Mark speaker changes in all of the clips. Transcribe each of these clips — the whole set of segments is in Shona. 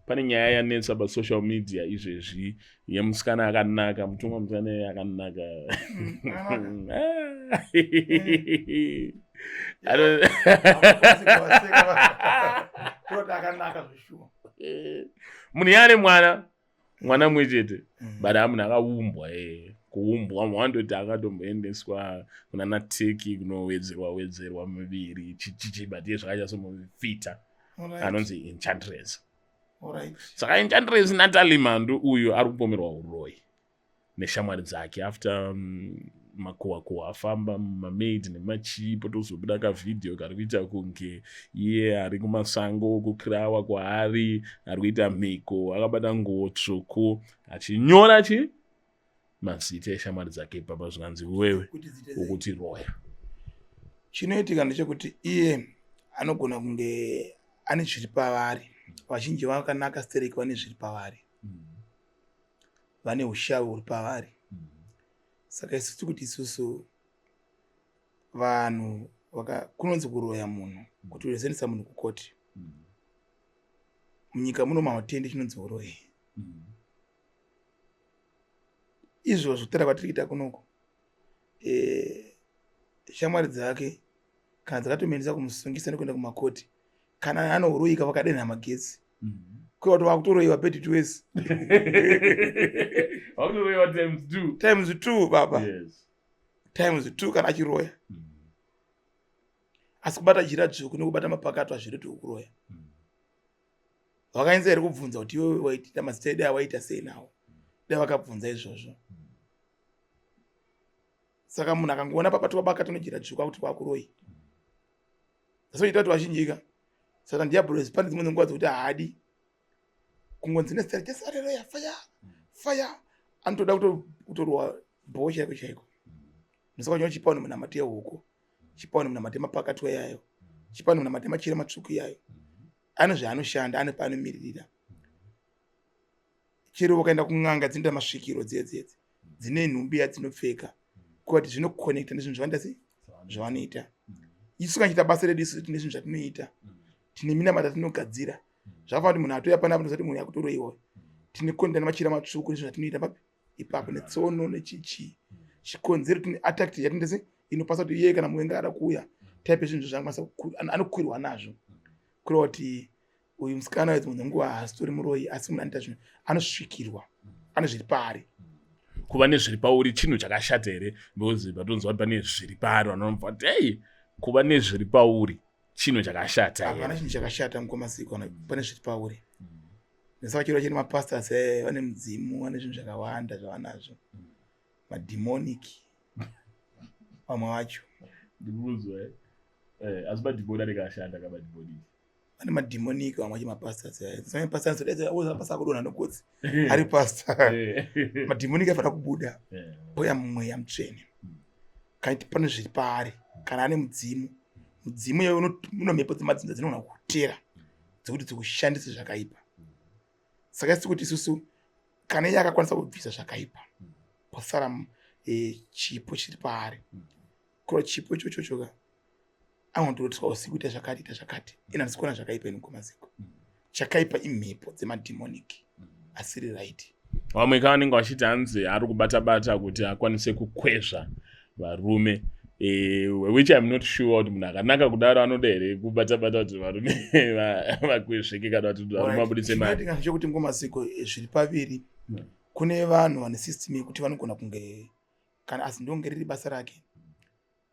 Speaker 1: Pane nyaya yanetsa pasocial media izvezvi yemusikana akanaka, mutumwa musikana iye akanaka.
Speaker 2: Akanaka zveshuwa.
Speaker 1: Munhu yaane mwana, mwana mumwe chete, but amunhu akaumbwa, kuumbwa wandoti akatomboendeswa kuna nateki kunowedzerwa wedzerwa muviri chichichi, but iye zvakanyatsomufita. Anonzi Enchantress. Saka Enchantress Natalie Mandu uyu ari kupomerwa uroyi neshamwari dzake after makuhwa kuhwa afamba mamaid nemachii, potozobuda kavhidhiyo kari kuita kunge iye ari kumasango kukirawa kwaari ari kuita mhiko, akabata nguo tsvuku achinyora chi mazita eshamwari dzake ipapa, zvikanzi wewe ukuti roya.
Speaker 2: Chinoitika ndechekuti iye anogona kunge ane zviri pavari. Vazhinji vakanaka stereki vane zviri pavari, vane ushavi huri pavari. Saka isusu kuti isusu vanhu kunonzi kuroya munhu kuti uzoendesa munhu kukoti. Munyika muno mahutendi chinonzi uroyi. Izvozvo tera kwatiri kuita kunoko, shamwari dzake kana dzakatomuendesa kumusungisa nekuenda kumakoti, kana anouroyika vakadenha magetsi, kuva kuti vakutoroyiwa bed twese.
Speaker 1: Vakutoroveva times two.
Speaker 2: Times two, baba. Times two kana achiroya. Asi kubata jira dzvuku nekubata mapakato hazvireti kuroya. Vakaenza here kubvunza kuti iwewe waita mazita edu awaita sei nawo? Dai vakabvunza izvozvo. Saka munhu akangoona pabatwa bakatwa nejira dzvuku akuti kwakuroyi. Asoita kuti vazhinjika saka ndiabhurosi pane dzimwe nguva dzekuti haadi kungonzi nezita Jesu, aleluya, fire fire, anotoda kutorwa bhoo chaiko chaiko. Ndosaka uchiona chipawo nemunamato yehuku, chipawo nemunamato yemapakatwa iyayo, chipawo nemunamato yemachira matsvuku iyayo. Ane zvaanoshanda, ane paanomiririra. Chero ukaenda kun'anga dzinoita masvikiro dziye dzedzi dzine nhumbi yadzinopfeka, kuti zvinokonekta nezvinhu zvavanoita sei, zvavanoita. Isu kana chiita basa redu isu tine zvinhu zvatinoita, tine minamata yatinogadzira. Zvakafanira kuti munhu atouya panapa ndozati munhu yakutoroiwa. Tine konda nemachira matsvuku nezvinhu zvatinoita papi ipapo netsono nechichi chikonzero. Tine attack yatinoita sei inopasa kuti iye kana muvengi ada kuuya type zvinhu zvangakwanisa anokwirwa nazvo, kureva kuti uyu musikana wedzimwe dzenguva haasitori muroyi, asi munhu anoita zvinhu anosvikirwa, ane zviri paari.
Speaker 1: Kuva nezviri pauri chinhu chakashata here? Because patonzwa kuti pane zviri paari, vanobva kuti ei, kuva nezviri pauri chinhu chakashata.
Speaker 2: Hapana chinhu chakashata mukomasiko kana pane zviri pauri. Nesaka chiro chine mapastors, vane mudzimu, vane zvinhu zvakawanda zvavanazvo, mademonic vamwe vacho.
Speaker 1: Ndikuudzwa asi madhimoni anenge ashanda kamademonic.
Speaker 2: Vane mademonic vamwe vacho mapastors. Pasta akudonha nogotsi ari pastor, mademonic aifanira kubuda oya mumweya mutsvene. Kana pane zviri paari, kana ane mudzimu, mudzimu iyoyo uno mhepo dzemadzinza dzinogona kutera dzekuti dzikushandise zvakaipa. Saka isi kuti isusu kana iye akakwanisa kubvisa zvakaipa, posara chipo chiri paari. Kura chipo ichochochoka anotorotiswa usiku, ita zvakati, ita zvakati. Ina handisi kuona zvakaipa ini mukomaziko. Chakaipa imhepo dzemademonic asiri right.
Speaker 1: Vamwe ka vanenge vachiti hanzi ari kubata-bata kuti akwanise kukwezva varume, which I'm not sure kuti munhu akanaka kudaro anoda here kubata-bata kuti varume vakwezveke kana kuti varume vabudise mari.
Speaker 2: Chinoitika ndechekuti ngomaziko, zviri paviri. Kune vanhu vane system yekuti vanogona kunge kana asi ndonge riri basa rake,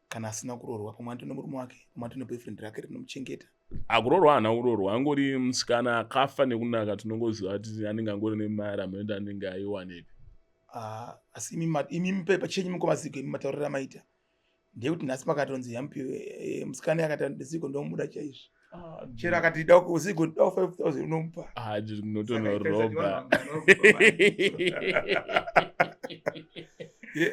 Speaker 2: kana asina kuroorwa, pamwe atone murume wake, pamwe atone boyfriend rake rinomuchengeta.
Speaker 1: Akuroorwa haana kuroorwa, angori musikana akafa nekunaka. Tinongoziva kuti anenge angori nemari, amunoenda anenge aiwanepi.
Speaker 2: Ah, asi imi pachenyu mukomaziko, imi matauriro amaita ndeyekuti nhasi pakatonzi yampiwe musikana yakati ziko ndomuda chaizvo, chero akati da ziko da 5000 unomupa.
Speaker 1: Ah, ndinotonorobha.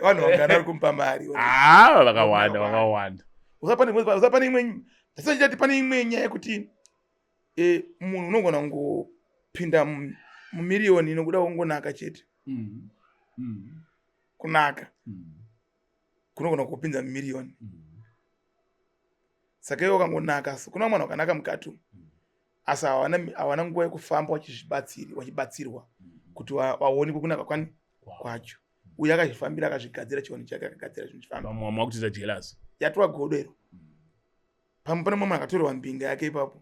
Speaker 2: Vanhu vangana vari kumupa mari?
Speaker 1: Ah, vakawanda, vakawanda.
Speaker 2: Usapane imwe ndasachati pane imwe nyaya yekuti munhu unogona kungopinda mumiriyoni nokuda kungonaka chete. Kunaka kunogona kupinza mumiriyoni. Saka iwe wakangonaka, kuna mwana wakanaka mukati umu. Asi hawana nguva yekufamba wachizvibatsiri, wachibatsirwa kuti waonekwe kunaka kwani kwacho. Uye akazvifambira, akazvigadzira chivanhu chake, akagadzira zvinhu zvifamba.
Speaker 1: Vamwe vamwe vakutoita jealous.
Speaker 2: Yatova godo iro. Pamwe pane mumwe akatorerwa mbinga yake ipapo,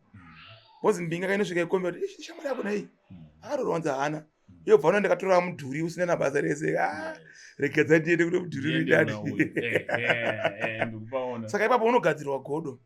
Speaker 2: because mbinga kainosvika ikombe kuti, "Ish, shamwari yako nei akatorwa?" Wanzi haana. Yobva una, "Ndakatora mudhuri usina nabasa rese. Ah, regedza ndiende kune mudhuri uri
Speaker 1: Ndiende
Speaker 2: nani."
Speaker 1: kuna uyu. Eh, eh, eh, ndikupaona.
Speaker 2: Saka ipapo unogadzirwa godo.